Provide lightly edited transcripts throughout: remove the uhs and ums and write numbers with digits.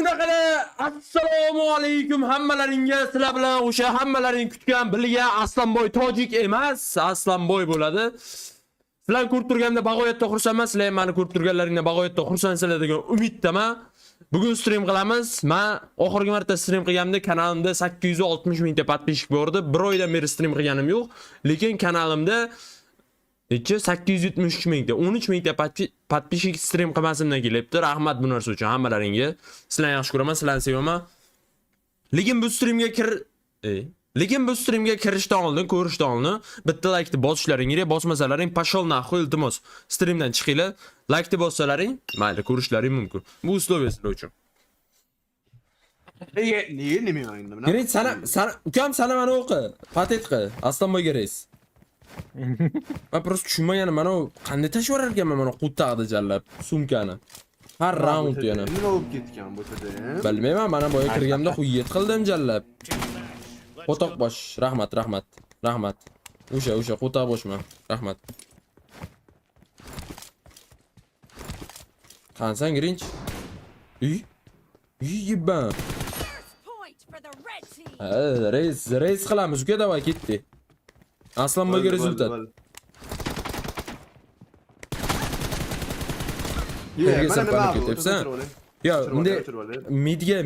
Bunaqada assalomu alaykum hammalaringga, sizlar bilan o'sha hammalaring kutgan, bilgan Aslanboy tojik emas, Aslanboy bo'ladi. Sizlar ko'rib turganda bag'oyatda xursandman, sizlar ham meni ko'rib turganlaringda bag'oyatda xursandsizlar degan umiddaman. Bugun stream qilamiz. Men oxirgi marta stream qilganimda kanalimda 860 mingta подписчик bor edi. Bir oydan beri stream qilganim yo'q, lekin kanalimda necha 873 mingta, 13 mingta подписчик stream qilmasimdan kelyapti. Rahmat bu narsa uchun hammalaringga. Sizlarni yaxshi ko'raman, sizlarni sevaman. Lekin bu streamga kir lekin bu streamga kirishdan oldin, ko'rishdan oldin bitta like'ni bosishlaring kerak. Bosmasalaring пошёл нахуй, iltimos. Streamdan chiqinglar. Like'ni bossalaring, mayli ko'rishlaring mumkin. Bu условия sizlar uchun. Nega nega nima o'yinda bilan? Kerak sana, sana ukam, sana mana o'qi. Patent qil. Aslanboyga reys. Men просто tushunmaganim, mana u qanday tashlab yuborar ekanman mana qo'taqni jallab, sumkani. Har raund yana. Nima bo'lib ketgan bu yerda? Bilmayman, mana boya kirganimda xuyyat qildim jallab. Qo'toq bosh, rahmat, rahmat. Rahmat. O'sha, o'sha qo'toq boshman. Rahmat. Qansan Grinch? Uy. Uy, yibban. Point for the red team. Ha, reys, reys qilamiz uka, давай ketdi. Aslanboyga результат. Ye, Yerga mana nima sirpanib bu? ketyapsan. Yo, bunday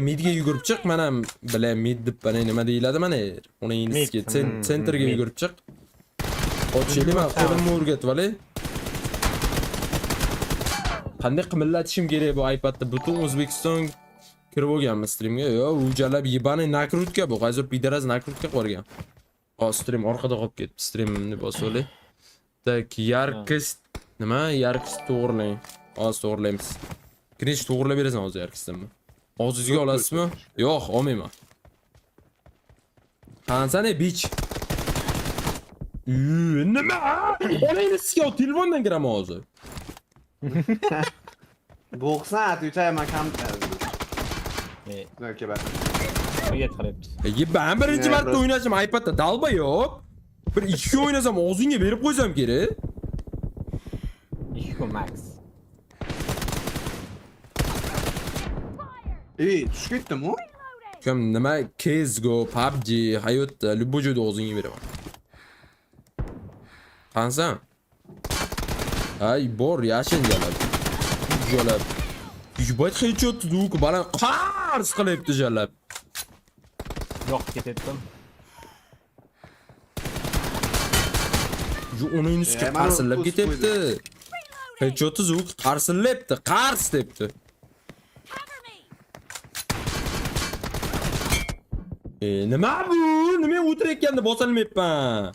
midga yugurib chiq, mana bila mid deb mana nima deyiladi mana uni inisiga Mid, sentrga mid. yugurib chiq. Ochaylik, man qo'limni o'rgatib olay. Qanday qimillatishim kerak bu iPadda? Butun O'zbekiston kirib olganmi streamga? Yo, u jalab ебаный накрутка bu. Qaysi пидарас накрутка qo'ygan. O, stream orqada qolib ketdi. Streamni bosib olay. Так, яркость nima? Яркость to'g'rilang. Hozir to'g'rilaymiz. Grinch, to'g'rilab berasan hozir яркость ni. Og'zingizga olasizmi? Yo'q, olmayman. Qansan ey bich? Nima? Onangni sizga telefondan kiraman hozir. 90 отвечаю, man kam. E, Okey, bas. Xuyyat qilyapti. Ben birinchi Ne, marta o'ynashim iPadda dalba yo'q. Bir ikki kun o'ynasam og'zingga berib qo'ysam kerak. 2 kun max. Ey, tushib ketdim u. Ukam, nima CS:GO, PUBG, hayotda любой joyda og'zingga beraman. Qansan? Ay, bor, yashin jalab. Jalab. Ебать headshot звук baland qars qilyapti jalab. Yo'q, ketyaptim. Yu uni ustiga Mana qarsillab o'z ketyapti. Headshot звук qarsillayapti, qars debdi. Cover me. E, nima bu? Nima o'tirayotganda bosolmayapman.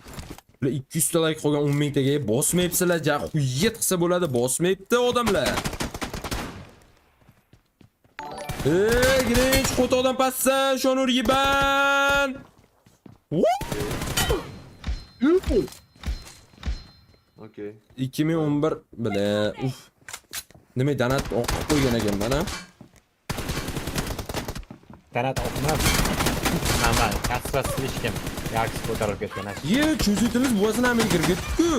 Bular 200 ta like qolgan 10 mingtaga bosmayapsizlar, ja xuyyat qilsa bo'ladi, bosmayapti odamlar. Ey, Grinch, qo'toqdan pastsan, shonur yiban. Woo! Okey. 2011 bila, uf. Nima donat o'qib qo'ygan ekanman, ha? Donat o'qimas. Nima, kasra слишком. Yaxshi ko'tarilib ketgan. Ye, cho'zitimiz buvasini ham kirib ketdi-ku.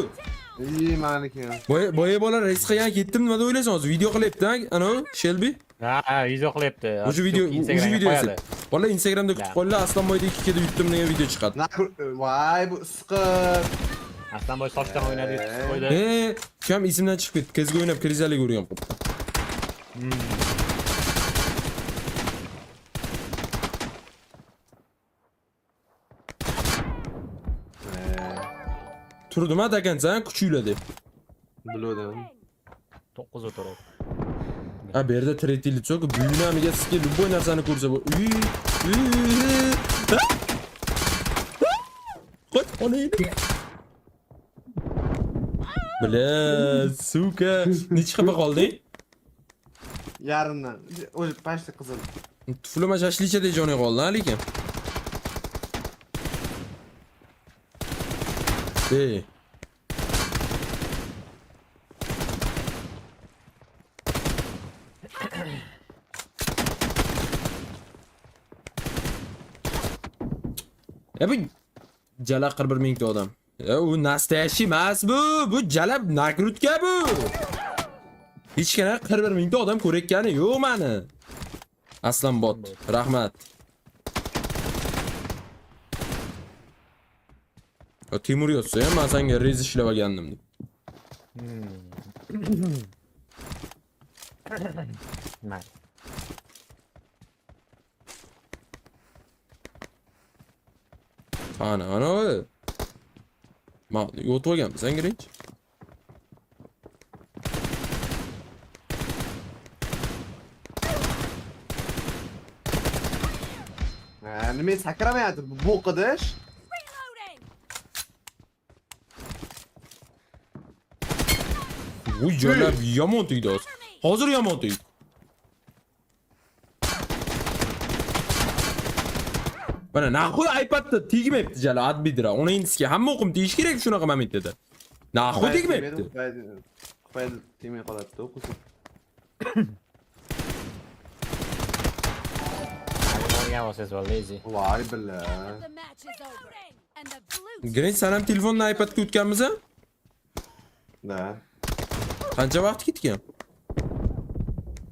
Ey, maniki ham. Boya boya bola reys qilgan ketdim, nima deb o'ylaysan hozir? Video qilyapti, ha? Ana, Shelby. Ha, video qilyapti. O'sha video, o'sha Instagramga video qo'yadi. Bola Instagramda kutib Da. qolinglar, Aslanboyda 2 kda yutdim degan video chiqadi. Na, voy, bu isqiq. Aslanboy sochdan o'ynadi, yutib qo'ydi. E, ukam esimdan chiqib ketdi. CS:GO o'ynab krizalik urgan qolibdi. Turdim ha dakansan, kuchuyla deb. Biluvdim. 9 o'tirib. Ha, bu yerda третий лицо, buyini amiga sizga любой narsani ko'rsa bu. Uy, uy, uy. Ha? Ha? Qoch, onangni. Бля, сука. Nechi xafa qolding? Yarimdan. O'zi почти qizil. Tuflima shashlichadek joning qoldi, ha, lekin. Ey. E bu jala 41 mingta odam. E, u настоящий emas bu. Bu jalab накрутка bu. Hech qanaqa 41 mingta odam ko'rayotgani yo'q mani. Aslan bot. Rahmat. O Timur yozsa ham men senga rez ishlab olgandim deb. Mayli. Ana, ana o. Ma, o'tib olganmisan Grinch? Ha, nima sakramayapti bu bo'qidish? Reloading. Uy, jalab yomon tegdi hozir. Hozir yomon tegdi. Mana naxuy iPadda tegmayapti jala adbidra. Uni indisga hamma o'qim tegish kerak shunaqa momentda. Naxuy tegmayapti. Qupaydi tegmay qoladi-da, o'qisi. O'rgan olsangiz bo'ldi, easy. Voy billa. The match is over. And the blue team Grinch sen ham telefondan iPadga o'tganmiz a? Da. Qancha vaqt ketgan?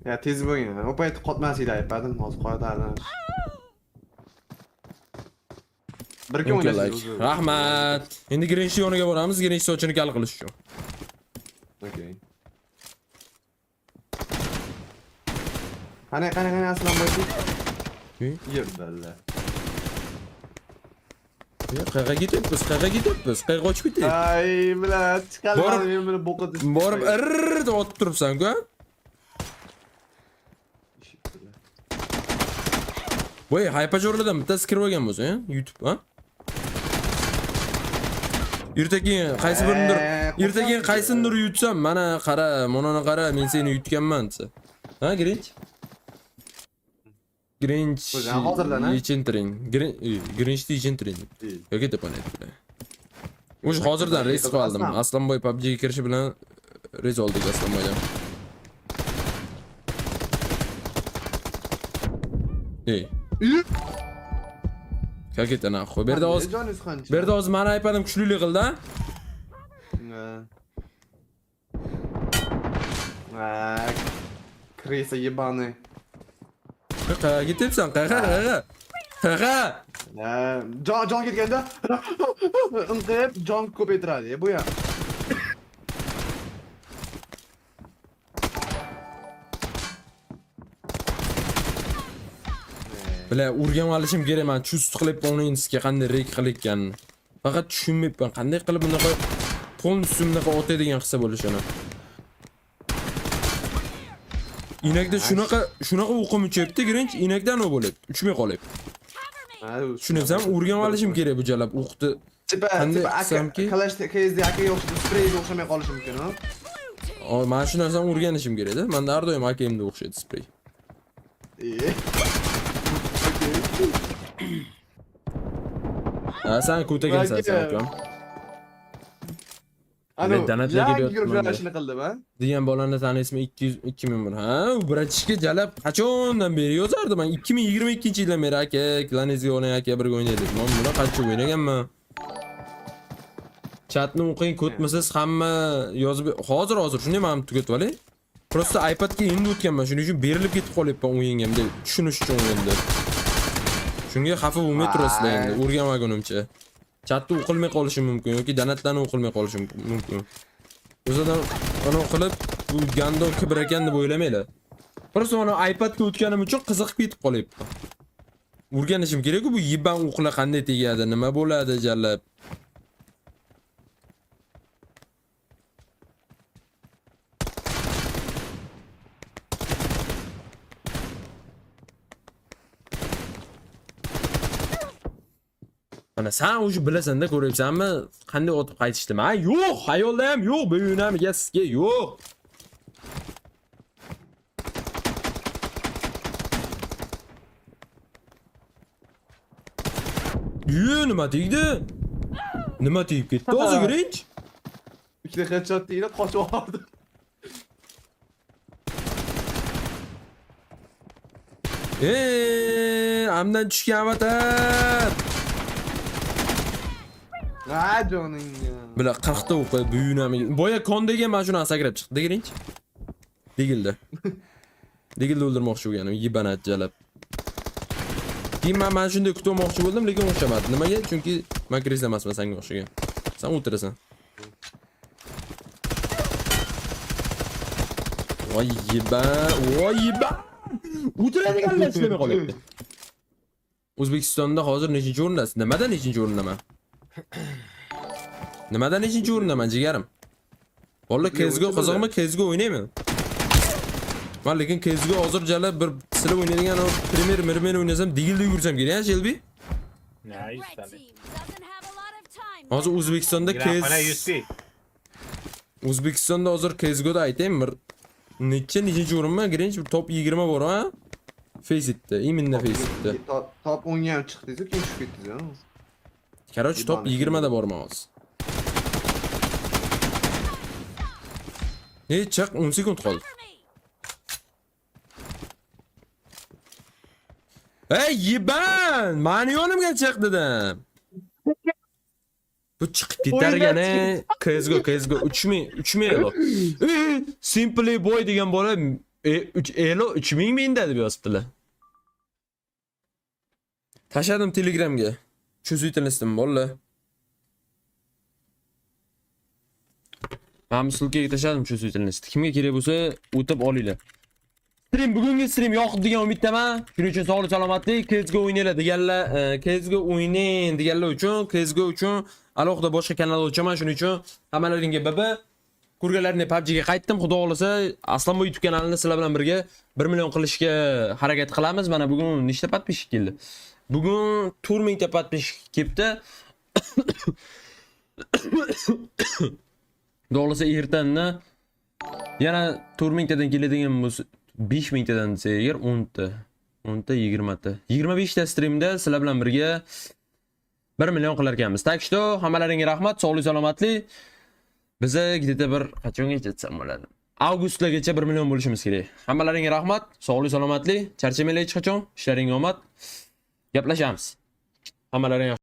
Ya tez bo'lgan. O payt qotmas edi iPadim, hozir qo'yadi. Bir kun Okey, o'ynashdik like. o'zi. Rahmat. Endi Grinchning yoniga boramiz, Grinch sochini kal qilish uchun. Okey. Qani, qani, qani Aslan boy. Ey, Yeb billa. Qayerga ketyapmiz? Qayerga ketyapmiz? Qayerga qochib ketyapmiz? Ay, billa, chiqadi Borib- men buni bo'qidi. Borib irr deb otib turibsan-ku. Voy, haypajorlardan bittasi kirib olgan bo'lsa, ha? YouTube, ha? Ertaga qaysi birindir, ertaga qaysinidir yutsam, mana qara, monani qara, men seni yutganman desa. Ha, Grinch? Grinch. O'zi, hozirdan, ha? Yechintiring. Grinchni yechintiring. Yoki deb aytdilar. O'sha hozirdan reys qilib oldim. Aslanboy PUBG ga kirishi bilan reys oldik Aslanboydan. Ey. Как это нахуй? Bu yerda hozir Joningiz qancha? bu yerda hozir mani iPadim kuchlilik qildi, ha? Ha. Ha, Крыса ебаный. Qayerga ketyapsan? Qayerga? Qayerga? Qayerga? Ha, jon ketganda inqib jon ko'paytiradi bu ham. Bila o'rganib olishim kerak man chust qilib uni insga qanday rek qilayotganini. Faqat tushunmayapman qanday qilib bunaqa полностью bunaqa otadigan qilsa bo'lishini. Inakda shunaqa shunaqa o'qim uchyapti, Grinch inakdan u bo'lib, uchmay qolyapti. Ha, Tushunyapsanmi? O'rganib olishim kerak bu jalab o'qni. Tipa, Qanday tipa aka, qilsamki? Kalash KSD akaga o'xshab, spreyga o'xshamay qolishi mumkin, ha? O, mana shu narsani o'rganishim kerak-da. Menda har doim AKMda o'xshaydi sprey. E. Ha, sen ko'tagansan sen akam. Ano, Danatlarga yangi beryapman yurib da. shuni qildim, ha? Degan bolani taniysizmi? 200 2001. Ha, u bratishka jalab qachondan beri yozardi. Men 2022-yildan beri aka, klanizga o'ynay aka birga o'ynaylik. Men buni qancha o'ynaganman. Chatni o'qing, ko'tmisiz, hamma yozib hozir hozir shunday men tugatib olay. Просто iPadga endi o'tganman, shuning uchun berilib ketib qolyapman o'yinga deb tushunish uchun o'yinda. Shunga xafa bo'lmay turasizlar endi, o'rganmagunimcha. Chatni o'qilmay qolishi mumkin yoki donatlarni o'qilmay qolishi mumkin. O'zidan anavi qilib bu gandon kibr ekan deb o'ylamanglar. Просто mana iPadga o'tganim uchun qiziqib ketib qolyapman. O'rganishim kerak-ku bu yiban o'qlar qanday tegadi, nima bo'ladi jalab. Mana sen o'sha bilasan-da, ko'ryapsanmi, qanday otib qaytishdi? Ha, yo'q, xayolda ham yo'q, bu ham sizga yo'q. Yu, nima tegdi? Nima tegib ketdi o'zi Grinch? Ikkita headshot tegdi, qochib oldi. Amdan tushgan avatar. Ha, joning. Bila 40 ta o'qi buyunami. Boya kondaga mana shuni sakrab chiqdi, Grinch. Degildi. Degildi o'ldirmoqchi bo'lganim, yibanat jalab. Keyin men mana shunday kutib olmoqchi bo'ldim, lekin o'xshamadi. Nimaga? Chunki men крыса emasman senga o'xshagan. Sen o'tirasan. Voy yeba, voy yeba. O'tiradiganlar ishlamay qolyapti. O'zbekistonda hozir nechinchi o'rindasiz? Nimada nechinchi o'rindaman? Nimada nechinchi o'rindaman, jigarim? Valla CS:GO qiziqmi? CS:GO o'ynayman. Man lekin CS:GO hozir jala bir sizlar o'ynaydigan o Premier Mirmer o'ynasam, digilda yugursam kerak, ha, Shelby? Ne Red yuztalik. team doesn't have a lot of time. Hozir O'zbekistonda Mana CS 100 O'zbekistonda hozir CS:GOda aytaymi bir necha nechinchi o'rinman? Birinchi bir top 20 bor, ha? Faceit'da, именно Faceit'da. Top 10 ga ham chiqdingiz, keyin tushib ketdingiz, ha? Короче, top 20 da borman hozir. Ne chiq 10 sekund qoldi. Cover me. Ey yiban, mani yonimga chiq dedim. Bu chiqib ketar ekan, CS:GO, CS:GO 3000, 3000 elo. Ey, Simply Boy degan bola 3 elo 3000 mingda deb yozibdilar. Tashladim Telegramga. Чувствительность bolalar. Men ссылка ga tashladim чувствительность. Kimga kerak bo'lsa, o'tib olinglar. Stream bugungi stream yoqdi degan umiddaman. Shuning uchun sog'lik salomatlik, CS:GO o'ynanglar deganlar, CS:GO o'ynang deganlar uchun, CS:GO uchun alohida boshqa kanal ochaman. Shuning uchun hammalaringga BB. Ko'rganlaringdek PUBG ga qaytdim. Xudo xolasa, Aslanboy YouTube kanalini sizlar bilan birga 1 million qilishga harakat qilamiz. Mana bugun nechta подписчик keldi? Bugun 4000 ta подписчик kelibdi. Xudo xolasa ertanni yana 4000 tadan keladigan bo'lsa 5000 tadan desa agar 10 ta, 10 ta 20 ta. 25 ta streamda sizlar bilan birga 1 million qilar ekanmiz. Так что hammalaringga rahmat, sog'lik salomatlik. Biza где-то bir qachongacha desam bo'ladi? Avgustlargacha 1 million bo'lishimiz kerak. Hammalaringga rahmat, sog'lik salomatlik, charchamanglar hech qachon, ishlaringga omad. Gaplashamiz. Hammalaring.